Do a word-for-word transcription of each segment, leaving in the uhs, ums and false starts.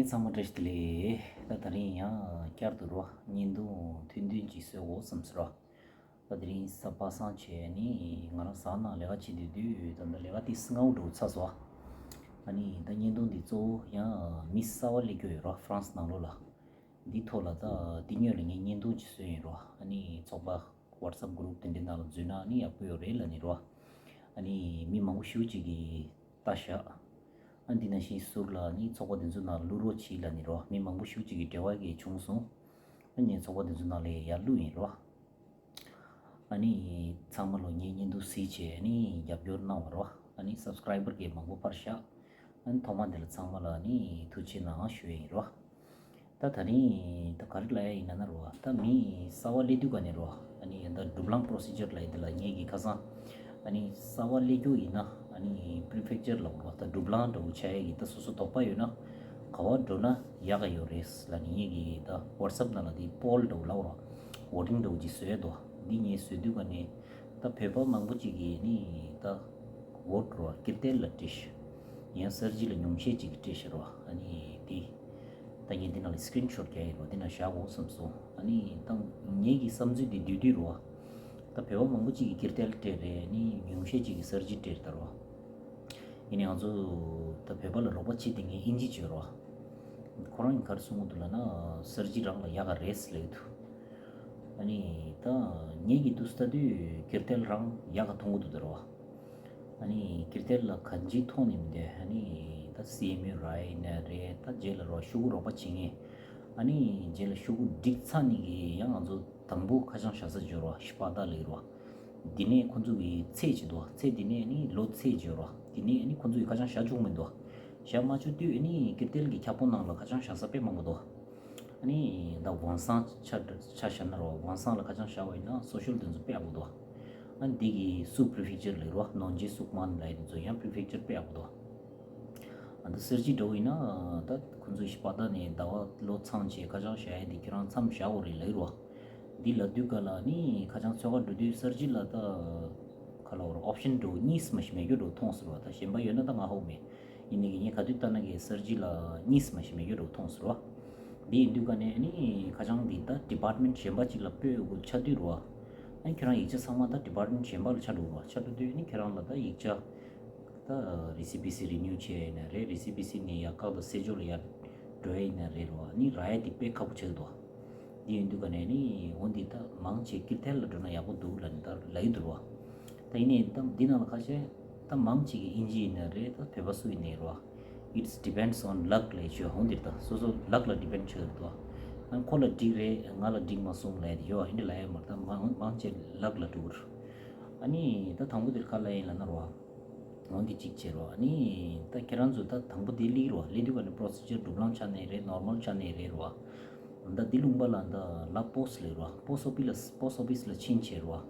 ཚང་མ་བཀྲ་ཤིས་བདེ་ལེགས། ད་དེ་རིང་ཡང་བསྐྱར་དུ་རོ་བརྙན་ཐུང་ཐུང་ཐུང་ཅིག་བཟོ་དགོས་བསམ་སོང་རོ། ད་དེ་རིང་གཟའ་པ་སངས་བྱས་ནི་ང་རང་ཟ་ཁང་ནང་ལས་ཀ་བྱེད་དུས་དུས་ད་ལྟ་ལས་ཀ་དེ་སྔ་པོ་འགྲོ་ཚར་སོང་། ཨ་ནི་ད་བརྙན་ཐུང་འདི་གཙོ་བོ་ཡང་མི་གསར་པ་སླེབས་རྒྱུ་ཡོད་རོ། ཧྥ་རན་སི་ནང་ལོགས་ལ། འདི་ཐོག་ལ་ད་འདི་སྔོན་ལ་ངས་བརྙན་ཐུང་ཅིག་བཟོས་ཡིན་རོ། ཨ་ནི་ཚོགས་པ་WhatsApp group དེ་འདྲའི་ནང་ལ་འཛུལ་ན་ཨ་ནི་ཡག་པོ་ཡོད་རེད་ལབ་ནི་རོ། ཨ་ནི་མི་མང་པོ་ཞེ་པོ་ཅིག་གིས་ལྟ་བཞག་ཨ་འདི་ནང་བཞིན་ཟུར་ལ་ནི་ཚོགས་པ་དེ་ཚོ་ནང་བླུག་རོགས་གྱིས་ལབ་ནི་རོ། མི་མང་པོ་ཞེ་པོ་ཅིག་གིས་འབྲེལ་བ་གི་བྱུང་སོང་། ཨ་ངས་ཚོགས་པ་དེ་ཚོ་ནང་ལ་ཡར་བླུགས་ཡིན་རོ། ཨ་ནི་ཚང་མ་ལོ་ངའི་བརྙན་ཐུང་གཟིགས་བྱས་ཨ་ནི་རྒྱབ་སྐྱོར་གནང་བ་རོ། ཨ་ནི་subscriber གི་མང་པོ་སྤར་བཞག་ཨ་ནི་ཐོག་མ་དེ་ལ་ཚང་མ་ལ་ཨ་ནི་ཐུགས་རྗེ་གནང་ཞུ་ཡ་ཡིན་རོ། ད་ད་རིང་ད་ག་རེ་ལབ་ཡ་ཡིན་ན་ན་རོ། ད་མི་གསར་པ་སླེབས་དུས་ག་ནས་རོ། ཨ་ནི་ད་སྒྲུབ་ལམ་procedure ལབ་ཡ་དེ་ལ་ངེད་ཀྱི་ཁ་སང་ཨ་ནི་གསར་པ་སླེབས་རྒྱུ་ཡིན་ན་ཨ་ནི་prefecture ལ་འོ་རོ། ད་སྒྲུབ་ལམ་འདྲ་བོ་བྱ་ཡ་གི་ད་སོ་སོ་དོགས་པ་ཡོད་ན་ག་བ་འགྲོ་ན་ཡག་ག་ཡོད་རེད་ལབ་ནི་ངེད་ཀྱི་ད་WhatsApp ནང་ལ་དེ་poll འདྲ་བོ་ལབ་རོ། voting འདྲ་བོ་ཅིག་བཟོས་འདུག་འདི་ངས་བཟོས་དུས་ག་ནས་ད་བོད་པ་མང་པོ་ཅིག་གིས་ནི་ད་vote རོ་ཀིར་ཏེལ་ལ་སྤྲད་ཤག་ཡང་གསར་བརྗེ་ལ་ཉུང་ཤས་ཅིག་གིས་སྤྲད་ཤག་རོ། ཨ་ནི་དེ་ད་ངས་འདི་ནང་ལ་screenshot རྒྱག་ཡིན་རོ། འདི་ནང་བཞག་དགོས་བསམ་སོང་། ཨ་ནི་ད་ངེད་ཀྱི་བསམ་ཚུལ་འདི་བསྡུས་དུས་རོ། ད་བོད་པ་མང་པོ་ཅིག་གིས་ཀིར་ཏེལ་སྤྲད་རེད། ཨ་ནི་ཉུང་ཤས་ཅིག་གིས་གསར་བརྗེ་སྤྲད་རེད་ད་རོ། ཡིན་ནའི་ང་ཚོ་ད་བོད་པ་ལ་རོགས་པ་བྱེད་དེ་ངས་ཨིན་ཇི་བརྗོད་རོ། ཁོ་རང་གིས་ག་རེ་གསུང་གི་འདུག་ལབ་ན་གསར་བརྗེ་རང་ལ་ཡག་ག་རེད་ཟེར་ལབ་ཀྱི་འདུག་ཨ་ནི་ད་ངེད་ཀྱི་འདུག་ལྟ་དུས་ཀིར་ཏེལ་རང་ཡག་ག་མཐོང་གི་འདུག་ད་རོ། ཨ་ནི་ཀིར་ཏེལ་ལ་གང་ཅིའི་ཐོག་ནས་མི་འདོད། ཨ་ནི་ད་སི་ཨེམ་ཡུ་ར་ཡིན་ན་རེད། ད་རྗེས་ལ་རོ་ཤོག་གུ་རོགས་པ་བྱེད་མཁན། ཨ་ནི་རྗེས་ལ་ཤོག་གུ་སྒྲིག་ཚར་ནས་ཀྱི་ཡང་ང་ཚོ་དང་པོ་ཁ་བྱང་བཞག་ས་བརྗོད་རོ། ཤི་པ་ད་ལེགས་རོ། འདི་ནས་ཁོ་ཚོ་གི་ཚེས་ཅིག་འདུག་ཚེས་འདི་ནས་ནི་ལོ་ཚེས་བརྗོད་རོ། འདི་ནས་ནི་ཁོ་ཚོ་གི་ཁ་བྱང་བཞག་བཅུག་མི་འདུག་བཞག་མ་བཅུག་དུས་ནི་ཀིར་ཏེལ་གྱི་ཁྱབ་ཁོངས་ནང་ལ་ཁ་བྱང་བཞག་ས་དཔེ་མང་པོ་འདུག་ཨ་ནི་ད་ཝང་སང་ཆ་ཆ་བཞག་ན་རོ། ཝང་སང་ལ་ཁ་བྱང་བཞག་པ་ཡིན་ན་སོ་ཤལ་དེ་ཚོ་དཔེ་ཡག་པོ་འདུག་ཨ་ནི་འདི་གི་སུ་པི་རི་ཕེག་ཅར་ལེགས་རོ། ནོན་ཇི་སུག་མན་ལབ་ཡ་དེ་ཚོ་ཡང་པི་རི་ཕེག་ཅར་དཔེ་ཡག་པོ་འདུག་ཨ་ད་གསར་བརྗེ་འདྲ་བོ་ཡིན་ན་ད་ཁོ་ཚོ་ཤི་པ་ད་ནས་ཟླ་བ་ལོ་ཚང་བྱས་ཁ་བྱང་བཞག་ཡ་དེ་ཁྱེད་རང་མཚམས་བཞག་དགོས་རེད་ལབ་ཀྱི་རོ། འདི་ལབ་དུས་ག་ལ་ནི་ཁ་བྱང་འཚོལ་ག་འགྲོ་དུས་གསར་བརྗེ་ལ་ད་ག་ལ་བར་ཨོབ་ཤན་འགྲོ་གཉིས་མ་ཞིག་མེད་རྒྱུ་འགྲོ་མཐོང་ཟེར་བ། ད་གཞན་པ་ཡོད་ན་ད་ང་ཧོ་མེད། ཡིན་ནའི་གི་ངས་ག་དུས་ལྟ་ན་གི་གསར་བརྗེ་ལ་གཉིས་མ་ཞིག་མེད་རྒྱུ་འགྲོ་མཐོང་ཟེར་བ། འདི་ཡིན་དུས་ག་ནས་ནི་ཁ་བྱང་འདི་ད་ཌི་པར་ཊི་མེན་ཊི་གཞན་པ་ཅིག་ལ་སྤོས་དགོས་ཆགས་དུས་རོ། ཨ་ཁྱེད་རང་ཡིག་ཆ་ཚང་མ་ད་ཌི་པར་ཊི་མེན་ཊི་གཞན་པ་ལ་ཆགས་འགྲོ་རོ། ཆགས་འགྲོ་དུས་ནི་ཁྱེད་རང་ལ་ད་ཡིག་ཆ་ད་རི་སི་པི་སི་རི་ནིའུ་བྱས་ཡིན་ན་རེད། རི་སི་པི་སི་ནས་ཡར་བཀག་དང་སེལ་ཅོག་ལ་ཡར་འགྲོ་ཡ་ཡིན་ན་རེད་རོ། ནི་རག་ཡ་འདི་དཔེ་ཁག་པོ་ཆགས་འདུག་འདི་ཡིན་དུས་ག་ནས་ནི་འོ་འདི་ད་མང་ཆེ་ཀིར་ཏེལ་ལ་འགྲོ་ན་ཡག་པོ་འདུག་ལབ་ནི་ད་ལབ་ཀྱི་འདུག་རོ། ད་ཡིན་ནའི་ད་འདི་ནང་ལ་ཁ་ཤས་ད་མང་ཆེ་གི་ཨིན་ཇི་ཡིན་ན་རེད། ད་བོད་པ་སུ་ཡིན་ནའི་རོ། It depends on luck ལབ་ཡ་ཆོས་འོ་འདིར་ད་སོ་སོ་ལག་ལ་ཌི་པེན་ཆགས་ཀྱི་འདུག་ཨ་ཁོ་ལ་འགྲིག་རེད། ང་ལ་འགྲིག་མ་སོང་ལབ་ཡ་དེ་ཡོད། ཨ་འདི་ལབ་ཡ་མ་རེད། ད་མང་མང་ཆེ་ལག་ལ་འགྲོ་གི་རེད། ཨ་ནི་ད་དང་པོ་དེར་ག་ལབ་ཡིན་ལབ་ན་རོ། འོ་འདི་གཅིག་བྱས་རོ། ཨ་ནི་ད་ཁྱེད་རང་ཚོ་ད་དང་པོ་དེ་སླེབས་རོ། སླེབས་དུས་ག་ནས་པྲོ་སི་ཇར་སྒྲུབ་ལམ་ཆ་ནས་རེད། ནོར་མལ་ཆ་ནས་རེད་རོ། ད་འདི་ལུང་པ་ལ་ད་ལ་པོ་སི་ལབ་རོ། པོ་སི་ཨོ་ཕི་སི་ལ་པོ་སི་ཨོ་ཕི་སི་ལ་ཕྱིན་བྱས་རོ།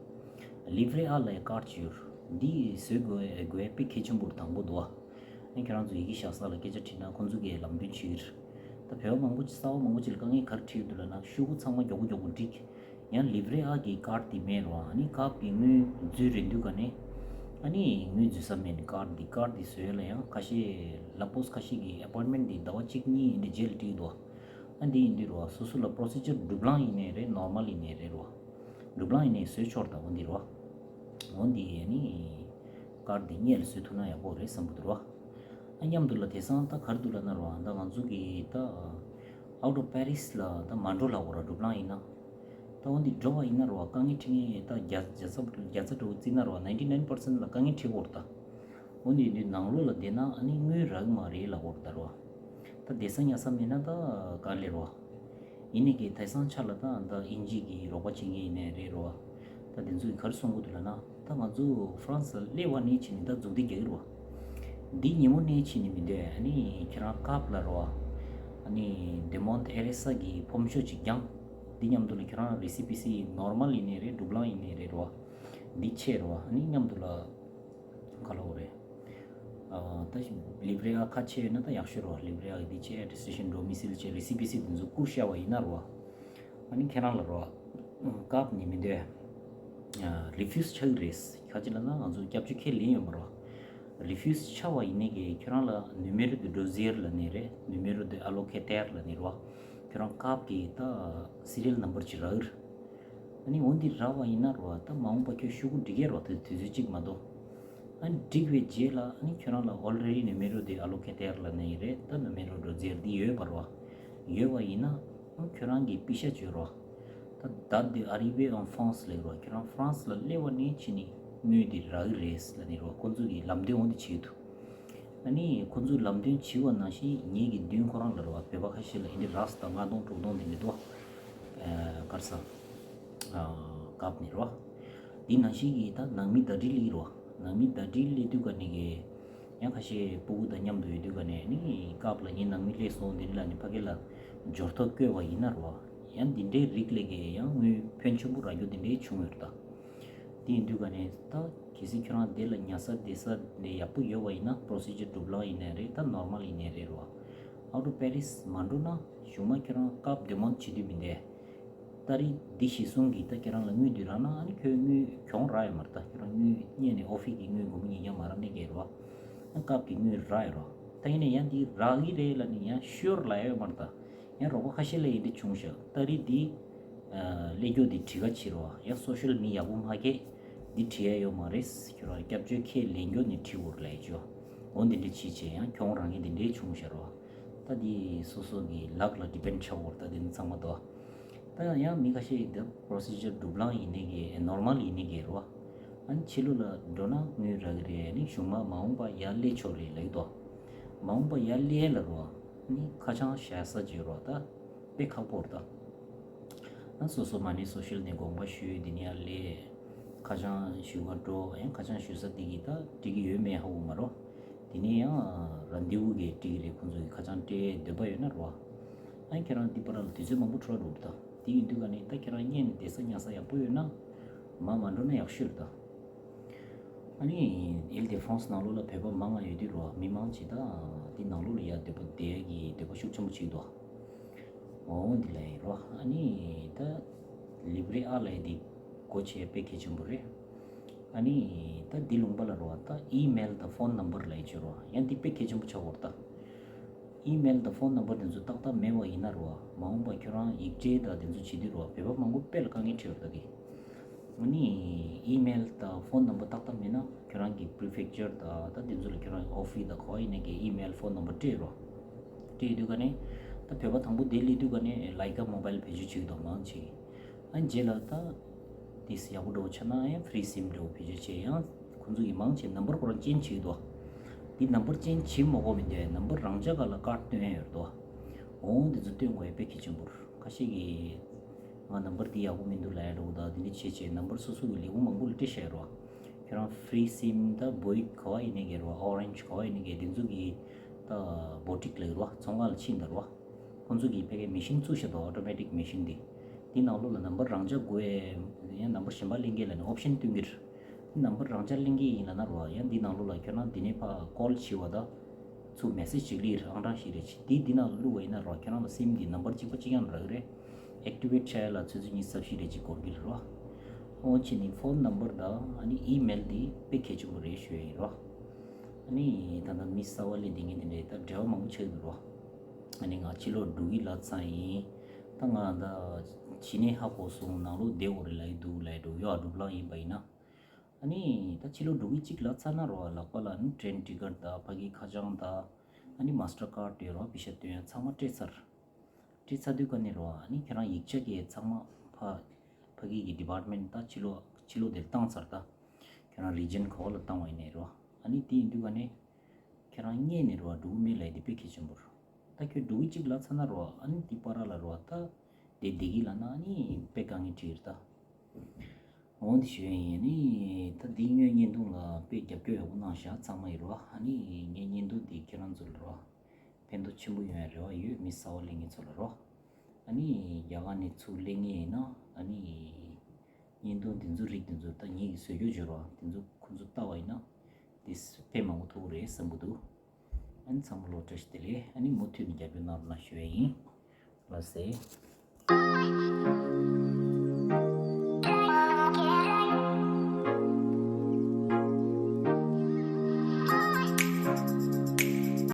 ལི་ཝི་རེ་ཨ་ལབ་ཡ་ཀར་ཅིག་ཡོད་རོ། འདི་བཟོ་དགོས་དགོས་ཡ་དཔེ་གལ་ཆེན་པོ་རེད། དང་པོ་འདུག་ཨ། ཨ་ཁྱེད་རང་ཚོ་ཡི་གེ་བཞག་ས་ལ་སྐད་ཆ་དྲིས་ན་ཁོང་ཚོ་གིས་ལམ་སྟོན་བྱེད་ཀྱི་རེད། ད་བོད་པ་མང་པོ་ཅིག་གསར་པ་མང་པོ་ཅིག་ལ་དཀའ་ངལ་ག་རེ་འཕྲད་ཀྱི་འདུག་ལབ་ན་ཤོག་གུ་ཚང་མ་མགྱོགས་པོ་མགྱོགས་པོ་སྒྲིག་ཡང་ལི་ཝི་རེ་ཨ་གི་ཀར་དེ་མེད་རོ། ཨ་ནི་ཀར་གི་དངུལ་འཛུལ་རན་དུས་ག་ནས་ཨ་ནི་དངུལ་འཛུལ་ས་མེད་ནི་ཀར་འདི་ཀར་འདི་བཟོས་ལ་ཡང་ཁ་ཤས་ལ་པོ་སི་ཁ་ཤས་ཀྱི་ཨེ་པོའིན་མེན་ཊི་འདི་ཟླ་བ་གཅིག་གཉིས་འདི་རྗེས་ལ་སྒྲིག་འདུག་ཨ་འདི་ཡིན་དུས་རོ་སོ་སོ་ལ་པྲོ་སི་ཇར་སྒྲུབ་ལམ་ཡིན་ནའི་རེད། ནོར་མལ་ཡིན་ནའི་རེད་རོ། སྒྲུབ་ལམ་ཡིན་ནའི་བཟོས་ཆོག་ད་འོ་འདི་རོ། འོ་འདི་ཡིན་ནི་ཀར་འདི་སྔོན་ལ་བཟོས་ཐུབ་ན་ཡག་པོ་རེད་བསམ་གྱི་འདུག་རོ། ཨ་མཉམ་དུ་ལ་དེང་སང་ད་ག་རེ་འདུག་ལབ་ན་རོ། ད་ང་ཚོ་གི་ད་out of Paris ལ་ད་མ་འགྲོ་ལབ་དགོས་ར། སྒྲུབ་ལམ་ཡིན་ན། ད་འོ་འདི་འགྲོ་བ་ཡིན་ན་རོ་དཀའ་ངལ་འཕྲད་མཁན་ད་བརྒྱ་བརྒྱ་ཆ་བརྒྱ་ཆ་འདྲ་བོ་བརྩིས་ན་རོ་ninety nine percent ལ་དཀའ་ངལ་འཕྲད་ཀྱི་ཡོད་རེད་ད། འོ་འདི་འདི་ནང་ལོགས་ལ་བསྡད་ན་ཨ་ནི་དངུལ་རག་གི་མ་རེད་ལབ་ཀྱི་ཡོད་རེད་ད་རོ། ད་བསྡད་ས་ཉར་ས་མེད་ན་ད་དཀའ་ལས་རོ། ཡིན་ནའི་གི་དེང་སང་ཆ་ལ་ད་ད་དབྱིན་ཇི་གི་རོགས་པ་བྱེད་མཁན་ཡིན་ནའི་རེད་རོ། ད་དེ་ཚོ་གིས་ག་རེ་གསུང་གི་འདུག་ལབ་ན། ད་ང་ཚོ་ཧྥ་རན་སི་ལ་སླེབས་པ་ནས་བྱས་ནས་ད་མཛུབ་ཐེལ་རྒྱག་གི་རེད་བ། འདི་ཉིན་མོ་ནས་བྱས་ནས་མི་འདོད། ཨ་ནི་ཁྱེད་རང་ཀར་ལ་རེད་བ། ཨ་ནི་ཌེ་མོན་ཨེ་རེ་ས་གི་ཕོམ་ཤོག་ཅིག་བརྒྱངས། འདི་མཉམ་དུ་ལ་ཁྱེད་རང་རི་སི་པི་སི་ནོར་མལ་ཡིན་ནའི་རེད། སྒྲུབ་ལམ་ཡིན་ནའི་རེད་རེད་བ། འདི་ཆད་རེད་བ། ཨ་ནི་མཉམ་དུ་ལ་ག་ལབ་དགོས་རེད། ཨ་ད་ལི་ཝི་རེ་ཨ་ཁ་ཕྱེ་ཡོད་ན་ད་ཡག་ཤོས་རེད་བ། ལི་ཝི་རེ་ཨ་གི་འདི་ཆད། རེ་ཇི་སི་ཊེ་ཤན་འགྲོ་མི་སྲིད་ལ་ཆད། རི་སི་པི་སི་དེ་ཚོ་བསྐུར་བཞག་པ་ཡིན་ན་རེད་བ། ཨ་ནི་ཁྱེད་རང་ལ་རོ། ཀར་ནི་མི་འདོད། རི་ཕིའུ་སི་ཆགས་ཀྱི་རེད། ག་ཅི་ལབ་ན་ང་ཚོ་སྐྱབས་བཅོལ་ཁས་ལེན་ཡོད་མ་རེད། རི་ཕིའུ་སི་ཆགས་པ་ཡིན་ནའི་གི་ཁྱོད་རང་ལ་ནུ་མེ་རོ་དེ་ཌོ་ཟེར་ལབ་ནི་རེད། ནུ་མེ་རོ་དེ་ཨ་ལོ་ཁེ་ཏེར་ལབ་ནི་རེད་བ། ཁྱོད་རང་ཀར་གི་ད་སི་རི་ཡལ་ནམ་བར་ཅིག་རག་གི་རེད། ཨ་ནི་འོ་འདི་རག་པ་ཡིན་ན་རེད་བ། ད་མ་འོངས་པ་ཁྱོད་ཤོག་གུ་སྒྲིག་ཡས་རེད་བ། དུས་དུས་ཚོད་གཅིག་མ་གཏོགས། ཨ་ནི་སྒྲིག་པའི་རྗེས་ལ་ཨ་ནི་ཁྱོད་རང་ལ་ཨོལ་རེ་ཌི་ནུ་མེ་རོ་དེ་ཨ་ལོ་ཁེ་ཏེར་ལབ་ནི་ཡིན་རེད། ད་ནུ་མེ་རོ་ཌོ་ཟེར་འདི་ཡོད་པ་རེད་བ། ཡོད་པ་ཡིན་ན་ཨ་ཁྱོད་རང་གི་པི་ཤ་བཅོལ་རེད་བ། ད་ད་དེ་ཨ་རི་ཝེ་ཨོན་ཧྥ་རན་སི་ལབ་རེད་བ། ཁྱོད་རང་ཧྥ་རན་སི་ལ་སླེབས་པ་ནས་ཕྱིན་ནས་དངུལ་དེ་རག་གི་རེད་ལབ་ནི་རེད་བ། ཁོང་ཚོ་གིས་ལམ་སྟོན་འོ་འདི་བྱེད་ཀྱི་འདུག་ཨ་ནི་ཁོང་ཚོས་ལམ་སྟོན་བྱས་པ་ནང་བཞིན་ངེད་ཀྱི་མདུན་ཁོ་རང་ལ་རེད་བ། བོད་པ་ཁ་ཤས་ལ་ཨེ་འདྲ་རག་སོང་། ད་ལྔ་སྟོང་དྲུག་སྟོང་དེ་འདྲ་འདུག་ཨ་ག་རེ་ཟེར། ཨ་ཀར་ནི་རེད་བ། འདི་ནང་བཞིན་གྱི་ད་ནང་མི་ཟླ་སྒྲིལ་སླེབས་རེད་བ། ནང་མི་ཟླ་སྒྲིལ་སླེབས་དུས་ག་ནས་གི་ཡང་ཁ་ཤས་སྤུ་གུ་དང་མཉམ་དུ་ཡོད་དུས་ག་ནས་ནི་ཀར་ལ་ངའི་ནང་མི་སླེབས་སོང་དེ་འདྲ་ལབ་ནས་ཕ་གི་ལ་འབྱོར་ཐོ་བཀོད་པ་ཡིན་ན་རེད་བ། ཡང་འདི་འདྲའི་རིགས་ལས་ཀའི་ཡང་དངུལ་ཕོན་ཆེན་པོ་རག་རྒྱུ་འདི་འདྲའི་བྱུང་ཡོད་རེད་ད། དེ་ཡིན་དུས་ག་ནས་ད་གལ་སྲིད་ཁྱོད་རང་དེ་ལ་ཉལ་ས་བསྡད་ས་འདི་ཡག་པོ་ཡོད་པ་ཡིན་ན་པོ་རོ་སི་ཇར་སྒྲུབ་ལམ་ཡིན་ནའི་རེད། ད་ནོར་མལ་ཡིན་ནའི་རེད་རེད་བ། out of Paris མ་འགྲོ་ན་གཞུག་མ་ཁྱོད་རང་ཀར་ཌི་མོན་ཌི་བྱེད་དུས་མི་འདས། ཏ་རིག་འདི་གཞི་བཟུང་གིས་ད་ཁྱེད་རང་ལ་དངུལ་འདི་རག་ན་ཨ་ནི་ཁྱོད་དངུལ་གྱོང་རག་ཡོད་མ་རེད། ད་ཁྱེད་རང་དངུལ་རྙེད་ནས་ཨོ་ཕིས་ཀྱི་དངུལ་སྒོར་མོ་ཉིས་བརྒྱ་མ་རག་ནས་བསྡད་རོགས། ཨ་ཀར་གྱི་དངུལ་རག་ཡོད་རོགས། ད་ཡིན་ནའི་ཡང་འདི་རག་གི་རེད་ལབ་ནས་ཡང་ཤོར་ལབ་ཡོད་མ་རེད། ད་ཡང་རོགས་པ་ཁ་ཤས་ལ་ཡིན་འདི་བྱུང་ཤག་ཏ་རིག་འདི་ཨ་སླེབས་རྒྱུ་འདི་བྲིས་ཀ་བྱེད་རོགས། ཡང་སོ་ཤལ་མི་ཡག་པོ་མ་སྐྱེས། འདི་བྲིས་ཡ་ཡོད་མ་རེད། ཁྱོད་རང་སྐྱབས་བཅོལ་ཁས་ལེན་རྒྱུ་ནི་བྲིས་འོར་ལབ་ཡོད་ཅོ། འོ་འདི་འདྲ་བྱེད་བྱེད་ཡང་གྱོང་རག་མཁན་འདི་འདྲའི་བྱུང་ཤག་རོགས། ད་འདི་སོ་སོ་གི་ལག་ལ་ཌི་པེན་ཌི་ཆགས་འོར། ད་འདི་ནི་ཚང་མ་དོ། ད་ཡང་མི་ཁ་ཤས་ཀྱིས་འདི་པོ་རོ་སི་ཇར་སྒྲུབ་ལམ་ཡིན་ནི་གི་ནོར་མལ་ཡིན་ནི་གི་རོ། ཨ་ནི་ཕྱི་ལོགས་ལ་འགྲོ་ན་དངུལ་རག་གི་རེད། ཨ་ནི་གཞུག་མ་མ་འོངས་པ་ཡར་སླེབས་ཆོག་རེད་ལབ་ཀྱི་འདུག་མ་འོངས་པ་ཡར་སླེབས་ལ་རོ། ཨ་ནི་ཁ་བྱང་བཞག་ས་ཅིག་རོ། ད་དཔེ་ཁག་པོ་རེད་ད། ཨ་སོ་སོ་མ་ཎི་སོ་ཤལ་ནས་དགོངས་པ་ཞུས་འདི་ནས་ཡར་སླེབས། ཁ་བྱང་ཞུ་ག་འགྲོ། ཨ་ནི་ཁ་བྱང་ཞུ་ས་འདི་གི་ད་འགྲིག་གི་ཡོད་མེད་ཧ་གོ་མ་རོ། དེ་ནས་ཡང་རན་དེ་བུ་གི་སྤྲད་ཀྱི་རེད། ཁོང་ཚོ་གི་ཁ་བྱང་སྤྲད་འདོད་པ་ཡོད་ན་རོ། ཨ་ཁྱེད་རང་འདི་བར་ལ་དུས་ཚོད་མང་པོ་འཕྲོ་འགྲོ་རེད་ད། དེ་ཡིན་དུས་ག་ནས་ད་ཁྱེད་རང་གཉེན་ནས་བསྡད་ས་ཉལ་ས་ཡག་པོ་ཡོད་ན་མར་མ་འགྲོ་ན་ཡག་ཤོས་རེད་ད། ཨ་ནི་ཨིལ་ཌེ་ཧྥ་རན་སི་ནང་ལོགས་ལ་བོད་པ་མང་ང་ཡོད་དུས་རོ། མི་མང་ཆེ་ད་འདི་ནང་ལོགས་ལ་ཡ་འདོད་པ་བསྡད་ཀྱི་འདོད་པ་ཤུགས་ཆེན་པོ་བྱེད་འདུག་འོ་འདི་ལ་ཡིན་རོ། ཨ་ནི་ད་ལི་བྷི་རི་ཨ་ལ་ཡི་འདི་སྒོ་ཕྱེ་དཔེ་གལ་ཆེན་པོ་རེད། ཨ་ནི་ད་འདི་ལུང་པ་ལ་རོ། ད་ཨི་མེལ་དང་ཕོན་ནམ་བར་ལ་ཡི་བྱེད་རོ། ཡང་འདི་དཔེ་གལ་ཆེན་པོ་ཆགས་འོར་ད། ཨི་མེལ་དང་ཕོན་ནམ་བར་དེ་ཚོ་ཏག་ཏག་མེད་པ་ཡིན་ན་རོ། མ་འོངས་པ་ཁྱོད་རང་ཡིག་ཕྲད་དང་དེ་ཚོ་བྱེད་དུས་རོ། བོད་པ་མང་པོ་དཔེ་ལ་དཀའ་ངལ་འཕྲད་འོར་ད་འདི། ཨ་ནི་ཨི་མེལ་དང་ཕོན་ནམ་བར་ཏག་ཏག་མེད་ན་ཁྱོད་རང་གི་པི་རི་ཕེག་ཅར་དང་ད་དེ་ཚོ་ལ་ཁྱོད་རང་ཨོ་ཕིས་དང་ག་པར་ཡིན་ནའི་གི་ཨི་མེལ་ཕོན་ནམ་བར་སྤྲད་རོ། སྤྲད་དུས་ག་ནས་ད་བོད་པ་དང་པོ་དེ་སླེབས་དུས་ག་ནས་ལའི་ཀ་མོ་བྷལ་བེད་སྤྱོད་བྱེད་ཀྱི་འདུག་མང་ཆེ་གིས། ཨ་ནི་རྗེས་ལ་ད་དེ་ཡག་པོ་འདྲ་བོ་ཆགས་ན་ཡང་ཕི་རི་སིམ་འདྲ་བོ་བེད་སྤྱོད་བྱེད། ཡང་ཁོང་ཚོ་གིས་མང་ཆེ་ནམ་བར་ཁོ་རང་ཅེན་ཇི་བྱེད་ཀྱི་འདུག་འདི་ནམ་བར་ཅེན་ཇི་བྱེད་མ་དགོས་མི་འདུག་ནམ་བར་རང་འཇགས་སྒང་ལ་ཀར་ཌི་སྟོན་ཡ་ཡོད་རེད་འདུག་འོ་འདི་ཚོ་སྟོན་དགོས་ཡ་དཔེ་གལ་ཆེན་པོ་རེད། ཁ་ཤས་ཀྱིས་ང་ནམ་བར་འདི་ཡག་པོ་མི་འདུག་ལབ་ཡ་འདྲ་བོ་དང་འདི་འདྲ་བྱེད་བྱེད་ནམ་བར་སོ་སོ་གི་ལས་ཁུངས་མང་པོ་ལ་སྤྲད་བཞག་ཡོད་རེད་བ། ཁྱོད་རང་ཕི་རི་སིམ་ད་བོའིཌ་ག་པར་ཡིན་ནའི་གི་རེད་བ། ཨོ་རེན་ཇི་ག་པར་ཡིན་ནའི་གི་དེ་ཚོ་གི་ད་བོ་ཊིག་ལབ་ཀྱི་རེད་བ། ཚོང་ཁང་ལ་ཕྱིན་ད་རེད་བ། ཁོང་ཚོ་གིས་ཕ་གིའི་མེ་ཤིན་བཙུགས་བཞག་འདུག་ཨོ་ཊོ་མེ་ཊིག་མེ་ཤིན་འདི། འདི་ནང་ལོགས་ལ་ནམ་བར་རང་འཇགས་དགོས་ཡ་ཡང་ནམ་བར་གཞན་པ་ལེན་གྱི་ལབ་ནས་ཨོབ་ཤན་སྟོན་གྱི་རེད། འདི་ནམ་བར་རང་འཇགས་ལེན་གྱི་ཡིན་ལབ་ན་རེད་བ། ཡང་འདི་ནང་ལོགས་ལ་ཁྱོད་རང་འདི་ནས་ཕར་ཀོལ་བྱས་པ་དང་། ཚུར་མེ་སེཇ་ཅིག་སླེབས་རེད། ཨང་གྲངས་ཤིག་རེད་ཅིག་འདི་འདི་ནང་ལ་བླུགས་པ་ཡིན་ན་རོ། ཁྱོད་རང་ལ་སིམ་འདི་ནམ་བར་གཅིག་པ་གཅིག་རྐྱང་རག་གི་རེད། ཨེག་ཊི་ཝེཊ་བྱ་ཡ་ལ་ཆུ་ཚོད་ཉི་ཤུ་རྩ་བཞི་རེ་གཅིག་འགོར་གྱི་རེད་རོ། འོ་ཕྱིན་ནི་ཕོན་ནམ་བར་དང་ཨ་ནི་ཨི་མེལ་འདི་དཔེ་གལ་ཆེན་པོ་རེད་ཞུ་ཡ་ཡིན་རོ། ཨ་ནི་ད་ལྟ་མི་གསར་པ་སླེབས་བསྡད་མཁན་དེ་འདྲས་ད་འབྲེལ་བ་མང་པོ་ཆགས་ཀྱི་འདུག་རོ། ཨ་ནི་ང་ཕྱི་ལོགས་འགྲོ་གི་ལབ་ཚར་ཡིན། ད་ང་ད་ཕྱི་ནས་ཧ་གོ་སོང་། ནང་ལོགས་བསྡད་དགོས་རེད་ལབ་ཀྱི་འདུག་ལབ་ཀྱི་འདུག་ཡོ་ཨ་སྒྲུབ་ལམ་ཡིན་པ་ཡིན་ན། ཨ་ནི་ད་ཕྱི་ལོགས་འགྲོ་གི་གཅིག་ལབ་ཚར་ན་རོ། ལག་པ་ལ་ཨ་ནི་ཊེན་ཊི་ཀཊ་དང་ཕ་གིའི་ཁ་བྱང་དང་ཨ་ནི་མ་སི་ཊར་ཀཱཌ་ཡོད་རོ། པི་ཤ་སྟོན་ཡ་ཚང་མ་སྤྲད་ཚར། སྤྲད་ཚར་དུས་ག་ནས་རོ། ཨ་ནི་ཁྱེད་རང་ཡིག་ཆ་གི་ཚང་མ་ཕ་ཕ་གི་གི་ཌི་པཱར་ཊི་མེན་ཊི་ད་ཕྱི་ལོགས་ཕྱི་ལོགས་དེར་བཏང་ཚར་ད། ཁྱེད་རང་རི་ཇན་ག་པར་ལ་བཏང་བ་ཡིན་ནའི་རོ། ཨ་ནི་དེ་ཡིན་དུས་ག་ནས་ཁྱེད་རང་རྙེད་ནས་རོ་འགྲོ་གི་མེད་ལབ་ཡ་དེ་དཔེ་གལ་ཆེན་པོ་རེད། ད་ཁྱོད་འགྲོ་གི་གཅིག་ལབ་ཚར་ན་རོ། ཨ་ནི་དེ་བར་ལ་རོ་ད་དེ་བསྡད་ཀྱི་ལབ་ན་ཨ་ནི་དཔེ་དཀའ་ངལ་འཕྲད་ཀྱི་རེད་ད། འོ་འདི་ཞུ་ཡ་ཡིན། ཨ་ནི་ད་འདི་དངོས་བརྙན་ཐུང་ལ་དཔེ་རྒྱབ་སྐྱོར་ཡག་པོ་གནང་བཞག་ཚང་མ་ཡིན་རོ། ཨ་ནི་ངའི་བརྙན་ཐུང་འདི་ཁྱེད་རང་ཚོ་ལ་རོ། ཕན་ཐོགས་ཆེན་པོ་ཡོང་ཡ་རེ་བ་ཡོད། མི་གསར་པ་སླེབས་མཁན་ཚོ་ལ་རོ། ཨ་ནི་རྒྱ་གར་ནས་ཚུར་སླེབས་མཁན་ཡིན་ན་ཨ་ནི་བརྙན་ཐུང་དེ་ཚོ་རིགས་དེ་ཚོ་ད་ངེད་ཀྱིས་བཟོ་རྒྱུ་བྱོས་རོ། དེ་ཚོ་ཁོང་ཚོ་ལྟ་བ་ཡིན་ན་དེ་ཕན་མང་པོ་ཐོགས་རེད་བསམ་གྱི་འདུག་ཨ་ནི་ཚང་མ་ལ་བཀྲ་ཤིས་བདེ་ལེགས། ཨ་ནི་མུ་མཐུད་ནས་རྒྱབ་སྐྱོར་གནང་རོགས་གནང་ཞུ་ཡ་ཡིན། ལགས་སེ།